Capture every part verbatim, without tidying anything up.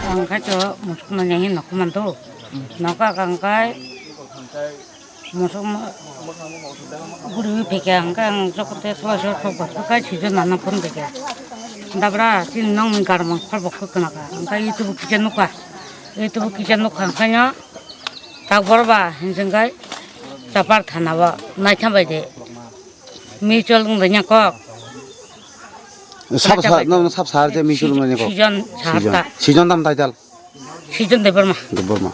Ang kha to musuk manya hin nok man to. Nok a kang kai musuk ma-, guri phekya ang kang sok te thwa sok sok ba kai sijo nana phone phekya. Dabra tin nong ni gar mang phal bok khna ka. Ang kai itu bu kicha nukha. Itu bu kicha nukha ang kai no. Tak bor ba hin jeng kai. Chapar thana ba nai tham bai de. Mutual wng bai nya kok. Sab sa, no, no, sab sa je mutual wng bai nya kok. Sijon sa ta. Sijon tam title. Sijon Debbarma. Debbarma.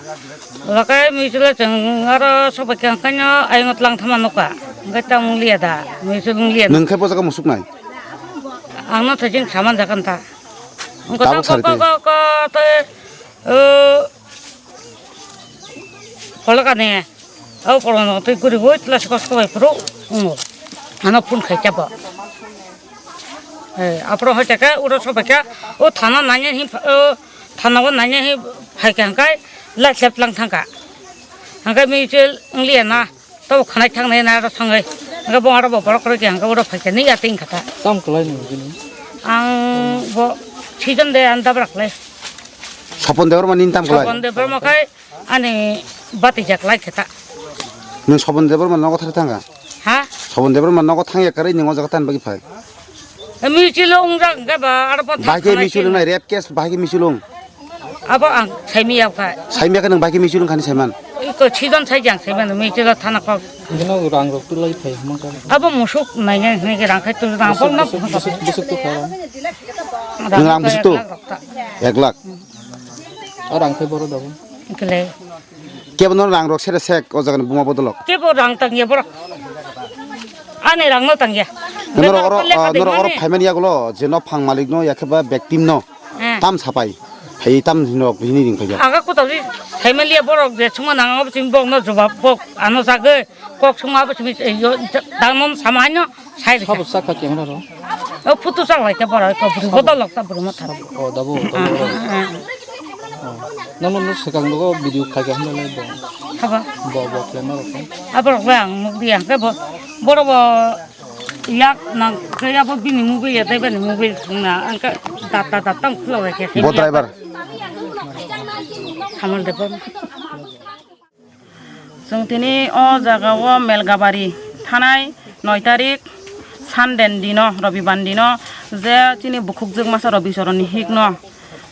Lakai mutual chwng aro sobai kang kanya ayung tlang thama nukha. Hingke tamo liya da. Mutual wng liya. Nung khe bo jaga musuk nai. Ang no thajing saman jakan ta. Tamo ko, sari ko, te. Ko, ko, te, eh, Pholokani, o pholokno twi guri bo tla soko sobai phuru, omo. Ano phone khai chabo. Eh, apro hoi chaka, uro sobai kha, o thana nanya hi, o thana o nanya hi phai kha hangkai, la slep lang thangka. Hangkai mi chel ngliya na, to khanai thang nai na ro sangai. Hangkai bo aro bo borok rok hangkai uro phai kha ni ya ting kha ta. Tam kwlai ni bini. Ang bo season de an dabrak lai. Sopon Debbarma nini tam kwlai? Sopon Debbarma khai ani bati jak lai khe ta. Nwng Sopon Debbarma nogo thari thangkha? Ha? Sopon Debbarma nogo thangya kwrwi nwng o jaga tan bagwi phai? Mutual wng jak hwnkhe ba aro bo thang. Bahai khe mutual wngnai, rape case bahai khe mutual wng? Abo ang saimiyakha. Saimiyakha nwng bahai khe mutual wngkhani saiman? Iko season sai jang saiman mutual thana kok. Hingke no rang rok twi lai phai hwnmang kha. Abo musuk naina hwnwi rang khai twi rang bol na. Busuk, busuk, busuk twi kha rang. Rang rang busuk to? Ek lakh rok ta. Ek lakh. O rang khai boro dabo. Kele. Kebo no rang rok sere sek o jaga ni buma bodolok. Kebo rang tang ya borok. Ani rang no tang ya. Norok oro, norok oro phaimani yagulo je no phang malik no ya khe ba bektim no. Eh. Tam sapai. Phai tam hinrok hini ring phai. Aga kota ri family borok je suma nang abo sing bok no jobab bok ano jagoi kok suma abo simi yo dangnom sama hanyo sai rikha. Sabo sakha camera ro. O photo chak lai te borok ko buru bodol lok ta buru motha. O dabo dabo. Nono no sekang dogo video khai ka hwnba lai bo. Haba. Bo bo klemma rok. Aborok le ang nuk di ang ke bo borok bo. Yak nang kaya bo bini mobile ya, tei bini mobile sung na, ang ka data data ang kula wai khe. Bo driver. Samal de bo. Chwng tini o jaga o Melgabari thanai noi tarik Sunday ni dino, Robibar ni dino je chini bukhukjwk masa Robi Choron ni hik no.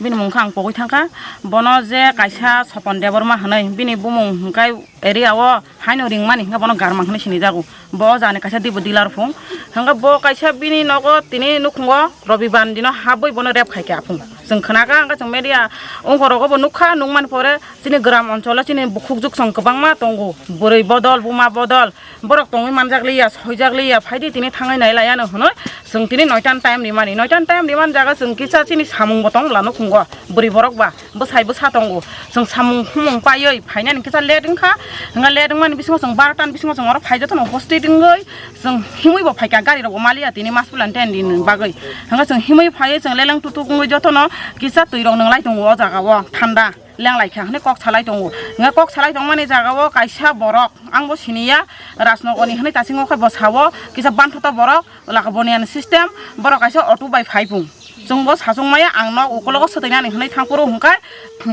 Bini mung kha ang pogwi thangkha. Bono je kaisa Sopon Debbarma hwnwi, bini bumung hwnkhe area o haino ringmani hwnkhe bono Garmang hwnwi sinijago. Bo jani kaisa dibo dealer phung. Hwnkhe bo kaisa bini nogo tini nukhungo Robibar ni dino habwi bono rep khaikha aphung. Chwng khnakha, hwnkhe chwng media ongkhorogo bo nukha, nukmani pore chini gram oncholo chini bukhukjwk chwng kwbangma tongo. Bwrwi bodol, buma bodol, borok tongwi manjak liya, soijak liya, phaidi tini thangwi nai laiya no hwnwi chwng tini noita ni time rimani. Noita ni time rimani jaga chwng kisa chini samung bo tong bwla nukhungo, bwrwi borok ba bwsai bwsa tongo. Chwng samung humung paiwi phainani kisa late wngkha, hwnka late wngmani bisingo chwng barota ni bisingo chwng oro phai jotono upasthit wngwi chwng himwi bo phaikha, gari rok bo maliya tini mas pulan ten din bagwi. Hwnka chwng himwi phaiwi chwng leleng tutuk wngwi jotono kisa twi rok nwnglai tongo o jaga o thanda. Leng lai kha hwnwi kok salai tongo. Hwnwi kok salai tongmani jaga o kaisa borok, ang bo siniya, Rajnogor ni hwnwi tasingo khe bo sao, kisa banthoto borok, laka boniyan system, borok kaisa auto bai phai pung. Chwng bo sachung maya, ang nok ukologo swtwi nani hwnwi thang phuru hwnkhe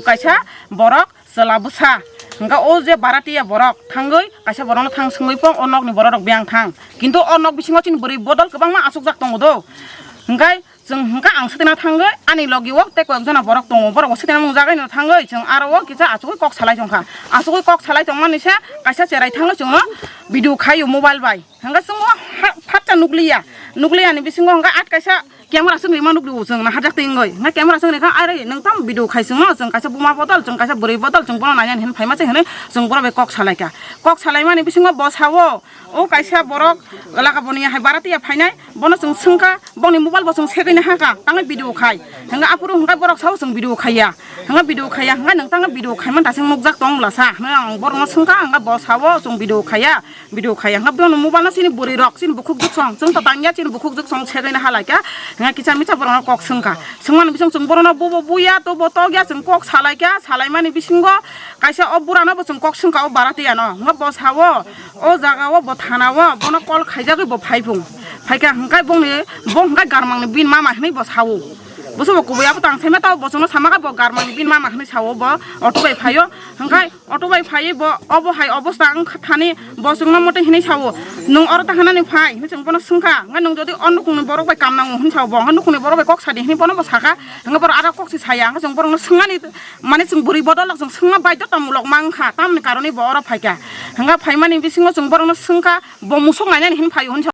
kaisa borok chwla bwsa. Hwnkhe o je baratiya borok thangwi kaisa borokno thang swngwi pung, o nokni borok rok biyang thang. Kintu o nok bisingo chini bwrwi bodol kwbangma achukjak tongo do. Hingkai chwng hingka ang swtwina thangwi ani logi o tei kok jona borok tongo, borok bo swtwina mung jagai no thangwi chwng aro o kisa achugwi kok salai tongkha. Achugwi kok salai tongmani se kaisa cherai thangwi chwngno video khaio mobile bai. Hingka chwngno ha-, phatsa nukliya, nukliya ni bisingo hingka at kaisa camera swng rima nukliyo chwng na hajak tingoi. Hingka camera swng rikha, "Are nwng tam video khai chwngno, chwng kaisa buma bodol, chwng kaisa bwrwi bodol, chwng bono nainani hinwi phaima se," hinwi chwng borok bai kok salaikha. Kok salaimani bisingo bo sao, o kaisa borok laka boni hai baratiya phainai, bono chwng swngkha, boni mobile bo chwng segwi na hakha, tangwi video khai. Hingka aphuru hingka borok sao chwng video khaiya. Hingka video khaiya, hingka nwng tangwi video khaimani daising nukjak tong bwlasa. Hingka ang borokno swngkha, hingka bo sao chwng video khaiya, video khaiya. Hingka bono mobile no chini bwrwi rok, chini bukhuk juksong, chwng to tangya chini bukhuk juksong segwi na halaikha. Hingka kisa misa borokno kok swngkha. Swngmani bising chwng borokno bubo buya, to bo tokya, chwng kok salaikha, salaimani bisingo kaisa o burano bo chwng kok swngkha o baratiya no. Hingka bo sao, o jaga o bo thana o, bono call khaijagwi bo phai phung. Phaikha hingkai bongni, bo hingkai garmangni bini mama hinwi bo sao. Bo sobo kubui abo tang saima tao bo chwngno sama kha bo garmangni bini mama hinwi sao bo auto bai phaio. Hingkai auto bai phaiwi bo obo hai obosta wngkha thani bo chwngno mote hinwi sao. Nwng oro ta hanani phai hinwi chwng bono swngkha. Hingkai nwng jodi o nukhungni borok bai kam nango hinwi sao bo. Hingkai nukhungni borok bai kok sadi hinwi bono bo sakha. Hingkai borok aro kok se saya. Hingkai chwng borokno swngmani mane chwng bwrwi bodol chwng swngma baidhotamulok mankha. Tamoni karone bo oro phaikha. Hingkai phaimani bisingo chwng borokno swngkha. Bo musuk nainani hinwi phaio hinwi sao.